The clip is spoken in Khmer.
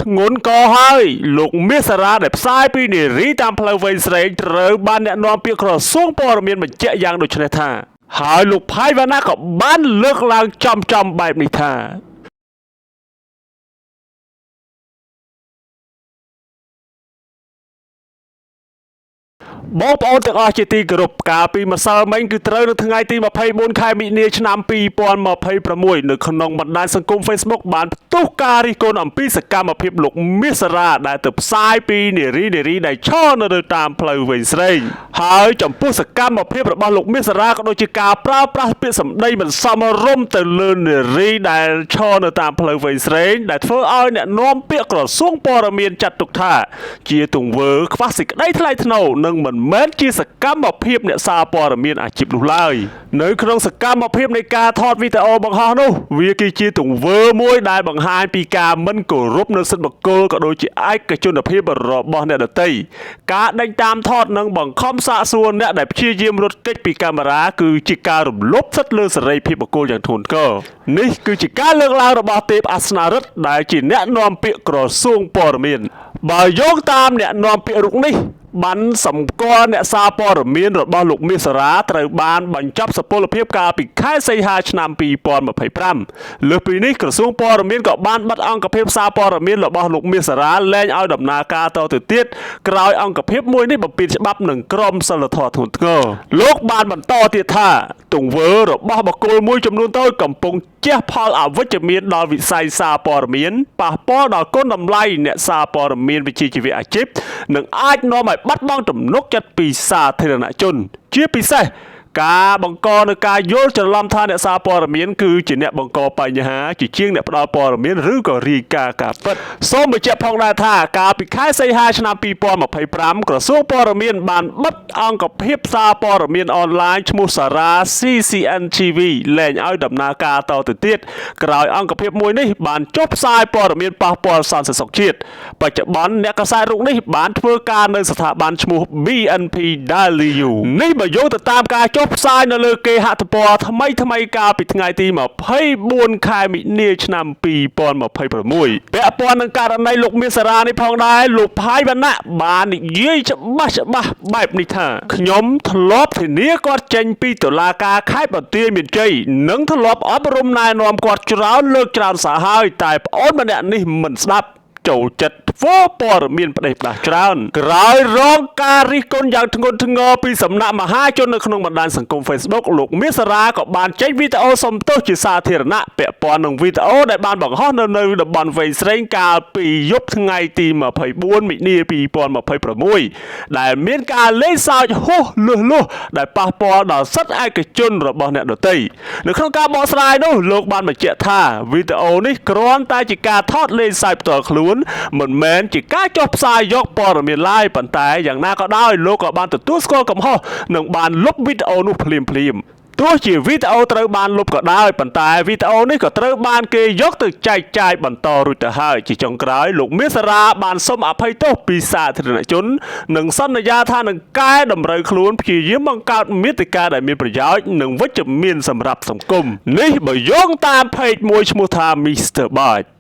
ធ្ងន់កហើយលោកមាសសារ៉ាដែលផ្សាយពីនារីតាមផ្លូវវែងស្រេងត្រូវបានអ្នកនាំពាក្យក្រសួងព័ត៌មានបញ្ជាក់យ៉ាងដូចនេះថាហើយលោកផៃវណ្ណាក៏បានលើកឡើងចំចំបែបនេះថា បងប្អូនទាំងអស់ជាទីគោរពកាលពីម្សិលមិញគឺត្រូវនៅថ្ងៃទី24ខែមិនិនាឆ្នាំ2026នៅក្នុងបណ្ដាញសង្គម Facebook បានផ្ទុះការរិះគន់អំពីសកម្មភាពលោកមាសសារ៉ាដែលទៅផ្សាយពីនារីនារីដែលឈរនៅលើតាមផ្លូវវែងស្រេងហើយចំពោះសកម្មភាពរបស់លោកមាសសារ៉ាក៏ដូចជាការប្រើប្រាស់ពាក្យសម្ដីមិនសមរម្យទៅលើនារីដែលឈរនៅតាមផ្លូវវែងស្រេងដែលធ្វើឲ្យអ្នកនាំពាក្យក្រសួងព័ត៌មានចាត់ទុកថា ជាទង្វើខ្វះសេចក្តីថ្លៃថ្នូរនិងមិនមែនជាសកម្មភាពអ្នកសារព័ត៌មានអាជីពនោះឡើយនៅក្នុងសកម្មភាពនៃការថតវីដេអូបង្ហោះនោះវាគឺជាទង្វើមួយដែលបង្ហាញពីការមិនគោរពនៅសិទ្ធិបុគ្គលក៏ដូចជាឯកជនភាពរបស់អ្នកដទៃការដេញតាមថតនិងបង្ខំសាកសួរអ្នកដែលព្យាយាមរត់គេចពីកាមេរ៉ាគឺជាការរំលោភសិទ្ធិលើសេរីភាពបុគ្គលយ៉ាងធ្ងន់ធ្ងរនេះគឺជាការលើកឡើងរបស់ទេពអាសនារិទ្ធដែលជាអ្នកនាំពាក្យក្រសួងព័ត៌មាន បើយោងតាមអ្នកនាំពាក្យរូបនេះបានសម្គាល់អ្នកសារព័ត៌មានរបស់លោកមាសសារ៉ាត្រូវបានបញ្ចប់សុពលភាពកាលពីខែសីហាឆ្នាំ2025លើសពីនេះក្រសួងព័ត៌មានក៏បានបិទអង្គភាពសារព័ត៌មានរបស់លោកមាសសារ៉ាលែងឲ្យដំណើរការតទៅទៀតក្រោយអង្គភាពមួយនេះបំពានច្បាប់និងក្រមសីលធម៌ធ្ងន់ធ្ងរលោកបានបន្តទៀតថាទង្វើរបស់បុគ្គលមួយចំនួនតូចកំពុងជះផលអវិជ្ជមានដល់វិស័យសារព័ត៌មានប៉ះពាល់ដល់គុណតម្លៃអ្នកសារព័ត៌មានវិជ្ជាជីវៈអាជីពនិងអាចនាំឲ្យបាត់បង់ទំនុកចិត្តពីសាធារណជន ជាពិសេសការបង្កនៅការយល់ច្រឡំថាអ្នកសារព័ត៌មានគឺជាអ្នកបង្កបញ្ហាជាជាងអ្នកផ្ដល់ព័ត៌មានឬក៏រាយការណ៍ការពិតសូមបញ្ជាក់ផងដែរថាកាលពីខែសីហាឆ្នាំ2025ក្រសួងព័ត៌មានបានបិទអង្គភាពសារព័ត៌មានអនឡាញឈ្មោះសារ៉ា CCN TV លែងឲ្យដំណើរការតទៅទៀតក្រោយអង្គភាពមួយនេះបានចុះផ្សាយព័ត៌មានប៉ះពាល់សន្តិសុខជាតិបច្ចុប្បន្នអ្នកកាសែតរូបនេះបានធ្វើការនៅស្ថាប័នឈ្មោះ BNP Daily U នេះបើយោងទៅតាមការចុះផ្សាយនៅលើគេហទំព័រថ្មីថ្មីៗកាលពីថ្ងៃទី24ខែមិនិនាឆ្នាំ2026ពាក់ព័ន្ធនឹងករណីលោកមាសសារ៉ានេះផងដែរលោកផាយវណ្ណៈបាននិយាយច្បាស់ច្បាស់បែបនេះថាខ្ញុំធ្លាប់ធានាគាត់ចេញពីតុលាការខេត្តបន្ទាយមានជ័យនិងធ្លាប់អប់រំណែនាំគាត់ច្រើនលើកច្រើនសារហើយតែប្អូនម្នាក់នេះមិនស្ដាប់ ចូលចិត្តធ្វើព័ត៌មានផ្ដេសផ្ដាស់ច្រើនក្រោយរងការរិះគន់យ៉ាងធ្ងន់ធ្ងរពីសំណាក់មហាជននៅក្នុងបណ្ដាញសង្គម Facebook លោកមាសសារ៉ាក៏បានចេញវីដេអូសុំទោសជាសាធារណៈពាក់ព័ន្ធនឹងវីដេអូដែលបានបង្ហោះនៅនៅតំបន់វែងស្រេងកាលពីយប់ថ្ងៃទី24មិនិនា2026ដែលមានការលេងសើចហួសលឹះលួសដែលប៉ះពាល់ដល់សិទ្ធិឯកជនរបស់អ្នកដទៃនៅក្នុងការបកស្រាយនោះលោកបានបញ្ជាក់ថាវីដេអូនេះគ្រាន់តែជាការថតលេងសើចផ្ទាល់ខ្លួនមិនមែនជាការចុះផ្សាយយកព័ត៌មានឡើយប៉ុន្តែយ៉ាងណាក៏ដោយលោកក៏បានទទួលស្គាល់កំហុសនិងបានលុបវីដេអូនោះភ្លាមៗទោះជាវីដេអូត្រូវបានលុបក៏ដោយប៉ុន្តែវីដេអូនេះក៏ត្រូវបានគេយកទៅចែកចាយបន្តរួចទៅហើយជាចុងក្រោយលោកមាសសារ៉ាបានសូមអភ័យទោសពីសាធារណជននិងសន្យាថានឹងកែតម្រូវខ្លួនព្យាយាមបង្កើតមាតិកាដែលមានប្រយោជន៍និងវិជ្ជមានសម្រាប់សង្គមនេះបើយោងតាមផេកមួយឈ្មោះថា Mr. Bach